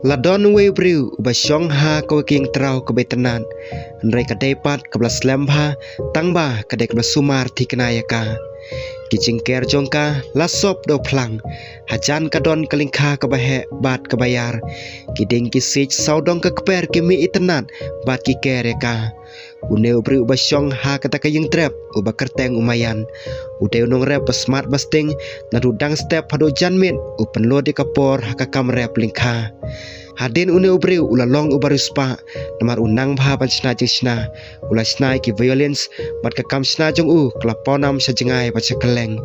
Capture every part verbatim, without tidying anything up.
La don uwei u briew uba shong ha kawei ka ïingtraw kaba itynnad, hynrei ka dei pat kaba la slem bha, tangba ka dei kaba la sumar thikna ïa ka. Ki jingker jong ka la sop da u phlang. Hajan ka don ka lyngkha kaba heh bad kaba ïar. Ki dieng ki siej sawdong ka kper ki mih itynnad bad ki ker ïa ka. Une u briew uba shong ha kata ka ïingtrep, uba kyrteng u Maïan, u dei u nongrep ba smat ba sting. Naduh dang step haduh janmiet u pynlut ïa ka por ha ka kam rep lyngkha. Hadien une u briew u la long uba riewspah, namar u nang bha ban shna jingshna. U la shna ïa ki violins, bad ka kam shna jong u ka la pawnam sha jngai bad sha kylleng.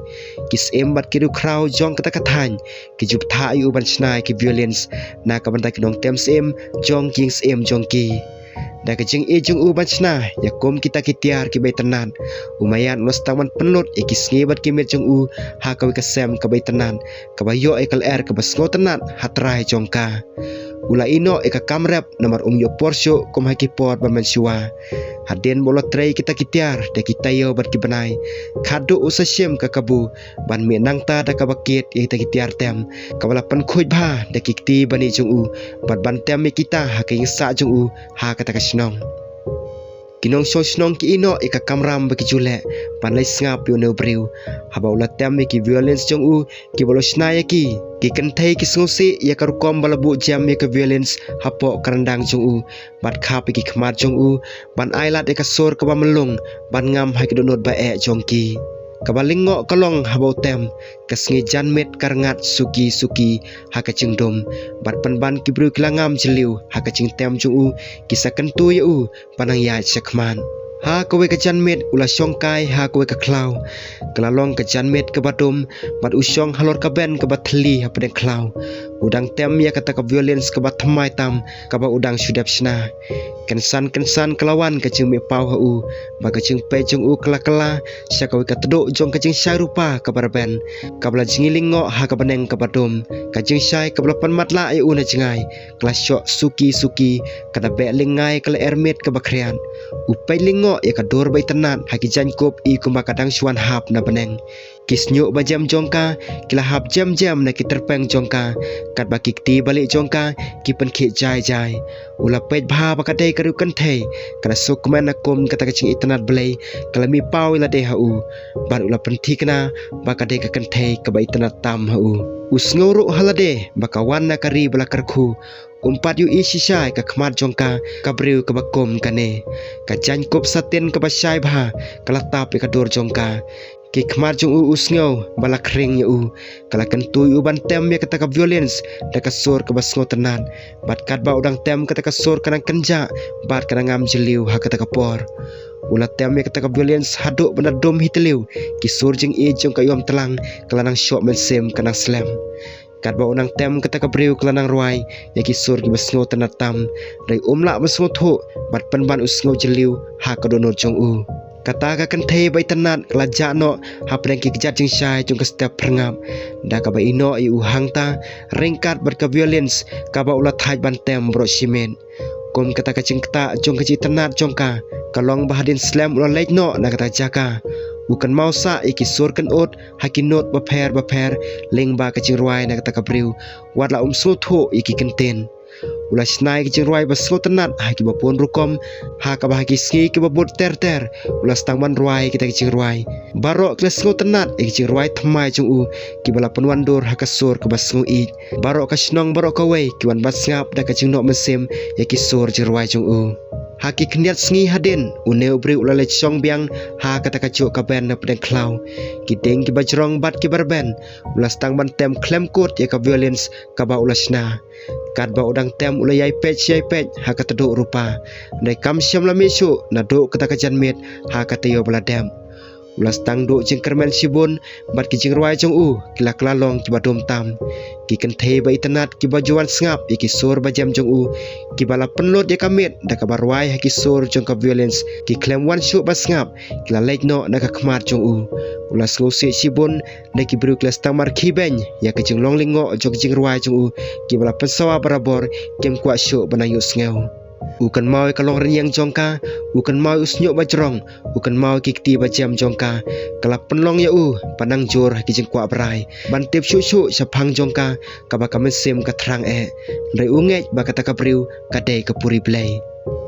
Ki syiem bad ki riewkhraw jong kata ka thaiñ ki ju bthah ïa u ban shna ïa ki violins na ka bynta ki nongtem syiem jong ki ïing syiem jong ki. Da ka jingïeit jong u ban shna ïa kum kita ki tiar kiba itynnad, u Maïan u la sdang ban pynlut ïa ki sngi bad ki miet jong u ha kawei ka sem kaba itynnad, kaba ïoh ïa ka lyer kaba sngewtynnad ha trai jong ka. U la ïehnoh ïa ka kam rep namar um ïoh por shuh kum ha ki por ba mynshuwa. Hadien ba u la trei kita ki tiar da ki taïew bad ki bnai, khadduh u sa shim ka kabu ban mih nangta da kaba kit ïa kita ki tiar tem, kaba la pynkhuid bha da ki kti bani jong u, bad ban tem ïa kita ha ka ïing sah jong u ha kata ka shnong. Ki nongshong shnong ki ïehnoh ïa ka kamram ba ki ju leh ban leit sngap ïa une u briew, haba u la tem ïa ki violins jong u kiba u la shna ïa ki. Ki kynthei ki sngewsih ïa ka rukom ba la buh jem ïa ka violins hapoh ka ryndang jong u, bad khap ïa ki khmat jong u ban ai lad ïa ka sur kaba myllung ban ngam ha ki dohnud ba eh jong ki. Kaba lyngngoh ka long haba u tem, ka sngi janmiet ka rngat suki suki ha ka jingdum, bad pynban ki briew ki la ngam jylliew ha ka jingtem jong u, ki sa kyntu ïa u ban nang ïaid sha khmat. Ha kawei ka janmiet u la shong kai ha kawei ka khlaw. Ka la long ka janmiet kaba dum, bad u shong halor ka bench kaba thylli hapdeng khlaw. U dang tem ïa kata ka violins kaba thymmai tam, kaba u dang shu dep shna. Kynsan kynsan ka la wan ka jingmih paw ha u, bad ka jingpeit jong u ka la kylla sha kawei ka tduh jong ka jingshai rupa kaba rben, kaba la jngi lyngngoh ha ka bneng kaba dum. Ka jingshai kaba la pynmatlah ïa u na jngai ka la shoh suki suki, ka da beh lyngngai ka lyer miet kaba khriat. U peit lyngngoh ïa ka dur ba itynnad ha ki jaiñkup, i kumba ka dang shu wan hap na bneng. Ki shñiuh ba jem jong ka ki la hap jem jem na ki tyrpeng jong ka, katba ki kti ba lieh jong ka ki pynkhih jai jai. U la peit bha ba ka dei ka riew kynthei, ka da sngewkmen na kum kata ka jingitynnad blei ka la mih paw ïa lade ha u, bad u la pynthikna ba ka dei ka kynthei kaba itynnad tam ha u. U sngew ruh ha lade ba ka wan na ka ri ba la kyrkhu, um pat ïohi shisha ïa ka khmat jong ka, ka briew kaba kum kane. Ka jaiñkup satin kaba shai bha ka la tap ïa ka dur jong ka. Ki khmat jong u u sngew ba la khring ïa u. Ka la kyntu ïa u ban tem ïa kata ka violins da ka sur kaba sngewtynnad, bad katba u dang tem kata ka sur ka nang kynjah bad ka nang ngam jylliew ha kata ka por. U la tem ïa kata ka violins haduh ba na dum hi tliw. Ki sur jingïeit jong ka ïom tlang ka la nang shoh mynsiem, ka nang slem. Katba u nang tem kata ka briew ka la nang rwai ïa ki sur kiba sngewtynnad tam, hynrei um lah ban sngewthuh bad pynban u sngew jylliew ha ka dohnud jong u. Kata ka kynthei ba itynnad ka la jah noh hapdeng ki kjat jingshai jong ka step phyrngap, da kaba ïehnoh ïa u hangta ryngkat bad ka violins kaba u la thait ban tem baroh shi miet. Kum kata ka jingktah jong ka jingtynnad jong ka, ka long ba hadien slem u la leit noh na kata ka jaka, u kynmaw sah ïa ki sur kynud ha ki note bapher bapher lyngba ka jingrwai na kata ka briew, wat la um sngewthuh ïa ki kyntien. U la shna ïa ki jingrwai ba sngewtynnad ha kiba bun rukom, ha kaba ha ki sngi kiba bud ter ter u la sdang ban rwai ïa kita ki jingrwai. Baroh ki la sngewtynnad ïa ki jingrwai thymmai jong u, kiba la pynwandur ha ka sur kaba sngewieit. Baroh ka shnong baroh kawei ki wan ban sngap da ka jingnoh mynsiem ïa ki sur jingrwai jong u. Ha ki khyndiat sngi hadien, une u briew u la leit shong biang ha kata kajuh ka bench napdeng khlaw. Ki dieng kiba jrong bad kiba rben, u la sdang ban tem khlem kut ïa ka violins kaba u la shna. Katba u dang tem u la ïai peit shi ïai peit ha ka tduh rupa. Hynrei kam shym la mih shuh naduh kata ka janmiet ha ka taïew ba la dep. U la sdang duh jingkyrmen shibun, bad ki jingrwai jong u ki la kylla long kiba dum tam. Ki kynthei ba itynnad kiba ju wan sngap ïa ki sur ba jem jong u, kiba la pynlut ïa ka miet da kaba rwai ha ki sur jong ka violins, ki khlem wan shuh ban sngap, ki la leit noh na ka khmat jong u. U la sngewsih shibun da ki briew ki la sdang markhie beiñ ïa ka jinglong lyngngoh jong ka jingrwai jong u, kiba la pynsawa barabor, kim kwah shuh ban nang ïohsngew. U kynmaw ïa ka long rynïeng jong ka, u kynmaw ïa u shñiuh ba jrong, u kynmaw ïa ki kti ba jem jong ka. Ka la pynlong ïa u ban nang jur ha ki jingkwah brai, ban tip shuh shuh shaphang jong ka, kaba ka mynsiem ka thrang eh. Hynrei u ngeit ba kata ka briew ka dei ka puri Blei.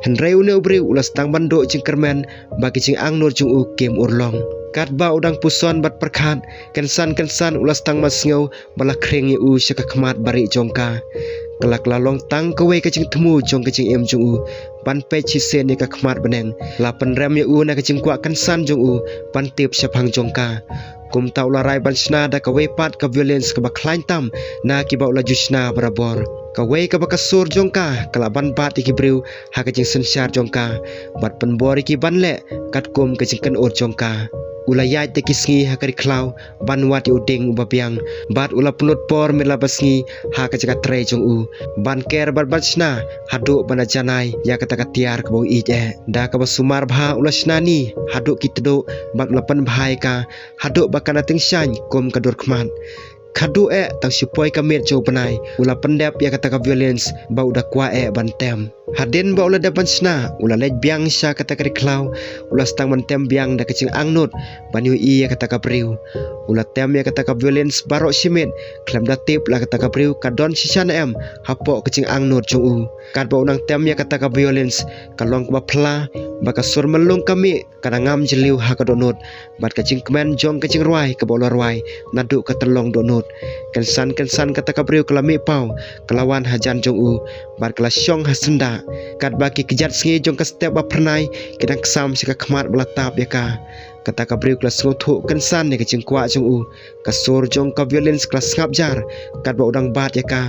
Hynrei une u briew u la sdang ban duh jingkyrmen ba ki jingangnud jong u kim urlong. Katba u dang puson bad pyrkhat, kynsan kynsan u la sdang ban sngew ba la khring ïa u sha ka khmat barieh jong ka. Ka la, ka la long tang kawei ka jingthmu jong ka jingim jong u ban peit shisien ïa ka khmat bneng. La pynrem ïa u na ka jingkwah kynsan jong u ban tip shaphang jong ka. Kumta u la rai ban shna da kawei pat ka violence kaba khlaiñ tam na kiba u la ju shna barabor. Kawei kaba ka sur jong ka ka la ban bat ïa ki briew ha ka jingsynshar jong ka, bad pynbor ïa ki ban leh katkum ka jingkynud jong ka. U la ïaid da ki sngi ha ka ri khlaw ban wad ïa u dieng uba biang, bad u la pynlut por mynla basngi ha ka jaka trei jong u, ban ker bad ban shna haduh ba na janai ïa kata ka tiar kaba u ïeit eh. Da kaba sumar bha u la shna ni haduh ki tduh, bad u la pynbha ïa ka haduh ba ka na tyngshaiñ kum ka dur khmat. Khadduh eh tang shu poi ka miet jong u bnai, u la pyndep ïa kata ka violence ba u da kwah eh ban tem. Hadien ba u la dep ban shna, u la leit biang sha kata ka ri khlaw, u la sdang ban tem biang da ka jingangnud ban ïohi ïa kata ka briew. U la tem ïa kata ka violence baroh shi miet, khlem da tip la kata ka briew ka don shisha ne em hapoh ka jingangnud jong u. Katba u nang tem ïa kata ka violence, ka long kaba phylla, ba ka sur myllung ka mih, ka dang ngam jylliew ha ka dohnud, bad ka jingkmen jong ka jingrwai kaba u la rwai naduh ka tyllong dohnud. Kynsan kynsan kata ka briew ka la mih paw, ka la wan hajan jong u, bad ka la shong ha syndah. Katba ki kjat sngi jong ka step ba phyrnai ki dang ksam sha ka khmat ba la tap ïa ka, kata ka briew ka la sngewthuh kynsan ïa ka jingkwah jong u. Ka sur jong ka violence ka la sngap jar katba u dang bat ïa ka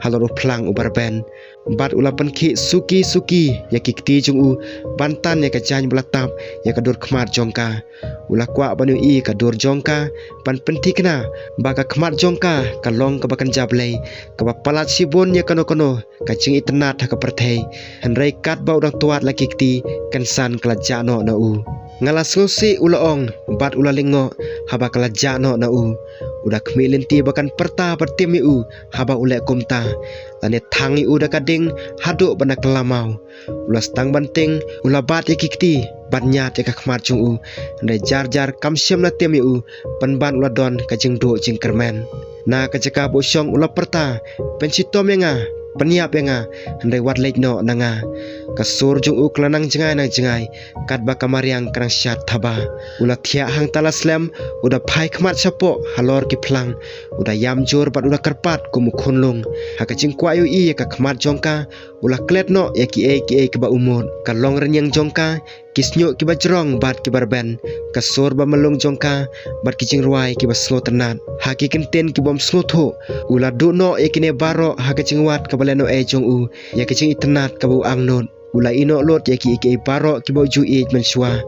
halor u phlang uba rben. Bad u la pynkhih suki suki ïa ki kti jong u ban tan ïa ka jaiñ ba la tap ïa ka dur khmat jong ka. U la kwah ban ïohi ka dur jong ka, ban pynthikna ba ka khmat jong ka ka long kaba kynja Blei, kaba palat shibun ïa kano kano ka jingitynnad ha ka pyrthei. Hynrei katba u dang twad la ki kti, kynsan ka la jah noh na u. Nga la sngewsih, u la ong, bad u la lyngngoh haba ka la jah noh na u. U da khmih lynti ba kan pyrta bad tim ïa u haba u leh kumta. Lane thang ïa u da ka ding haduh ba na kylla maw. U la sdang ban tieng, u la bat ïa ki kti bad ñiad ïa ka khmat jong u. Hynrei jar jar kam shym la tim ïa u, pynban u la don ka jingduh jingkyrmen. Na ka jaka ba u shong u la pyrta, pynshitom ïa nga, pynïap ïa nga, hynrei wat leit noh na nga. Ka sur jong u ka la nang jngai nang jngai, katba ka mariang ka nang shad thaba. U la thiah hangta la slem, u da phai khmat shapoh halor ki phlang. U da ïam jur bad u da kyrpad kum u khunlung. Ha ka jingkwah ïohi ïa ka khmat jong ka, u la klet noh ïa kiei kiei kiba u mut. Ka long rynïeng jong ka, ki shñiuh kiba jrong bad kiba rben, ka sur ba myllung jong ka, bad ki jingrwai kiba sngewtynnad. Ha ki kyntien ki bym sngewthuh, u la duh noh ïa kine baroh ha ka jingwad kaba lehnohei jong u ïa ka jingitynnad kaba u angnud. U la ïehnoh lut ïa kiei kiei baroh kiba u ju ïeit mynshuwa.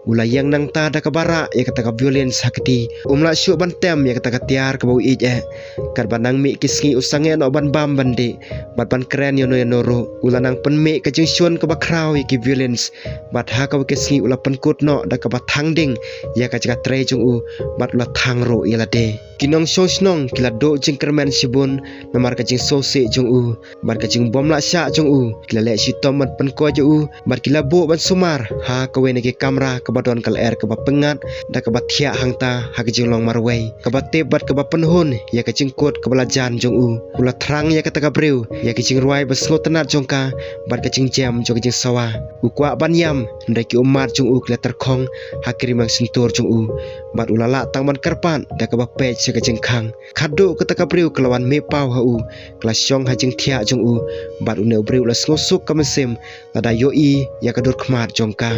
U la ïeng nangta da kaba rah ïa kata ka violence ha kti. Um lah shuh ban tem ïa kata ka tiar kaba u ïeit eh. Katba nang mih ki sngi u sangeh noh ban bam ban dih, bad ban kren ïano ïano ruh. U la nang pynmih ka jingshun kaba khraw ïa ki violence, bad ha kawei ka sngi u la pynkut noh da kaba thang ding ïa ka jaka trei jong u, bad u la thang ruh ïa lade. Ki nongshong shnong ki la duh jingkyrmen shibun namar ka jingsngewsih jong u, bad ka jingbymlah shah jong u. Ki la leh shitom ban pynkoit ïa u, bad ki la buh ban sumar ha kawei na ki kamra kaba don ka lyer kaba pyngngad, da kaba thiah hangta ha ka jinglong marwei, kaba tip bad kaba pynhun ïa ka jingkut kaba la jan jong u. U la thrang ïa kata ka briew ïa ka jingrwai ba sngewtynnad jong ka, bad ka jingjem jong ka jingsawa. U kwah ban ïam, hynrei ki ummat jong u ki la tyrkhong ha ki rmiang shyntur jong u, bad u la lah tang ban kyrpad da kaba peit sha ka jingkhang. Khadduh kata ka briew ka la wan mih paw ha u, ka la shong ha jingthiah jong u, bad une u briew u la sngewsuk ka mynsiem lada ïohi ïa ka dur khmat jong ka.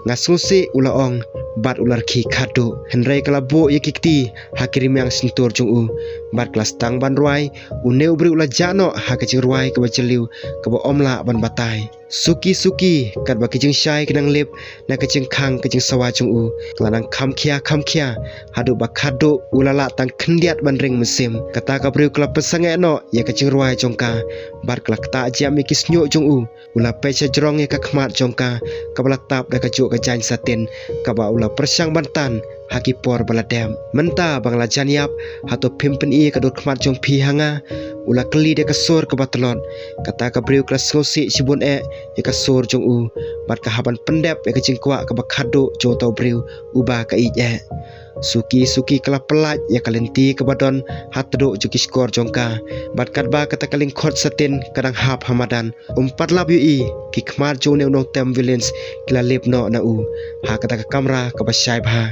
Nga sngewsih, u la ong, bad u la rkhie khadduh. Hynrei ka la buh ïa ki kti ha ki rmiang shyntur jong u, bad ka la sdang ban rwai. Une u briew u la jah noh ha ka jingrwai kaba jylliew, kaba ym lah ban batai. Suki suki, katba ki jingshai ki nang lip na ka jingkhang ka jingsawa jong u, ka la nang kham khia kham khia, haduh ba khadduh u la lah tang khyndiat ban ring mynsiem. Kata ka briew ka la pynsangeh noh ïa ka jingrwai jong ka, bad ka la ktah jiam ïa ki shñiuh jong u. U la peit sha jrong ïa ka khmat jong ka, kaba la tap da kajuh ka jaiñ satin, kaba u la pyrshang ban tan ha ki por ba la dep. Mynta ba nga la jan ïap, hato phim pyni ka dur khmat jong phi ha nga? u la kylli da ka sur kaba tlot. Kata ka briew ka la sngewsih shibun eh ïa ka sur jong u, bad ka hap ban pyndep ïa ka jingkwah kaba khatduh jong uta u briew uba ka ïeit eh. Suki suki ka la pyllait ïa ka lynti kaba don ha tdong jong ki shkor jong ka, bad katba kata ka lyngkhot satin ka dang hap ha madan, um pat lap ïohi ki khmat jong une u nongtem villains ki la lip noh na u ha kata ka kamra kaba shai bha.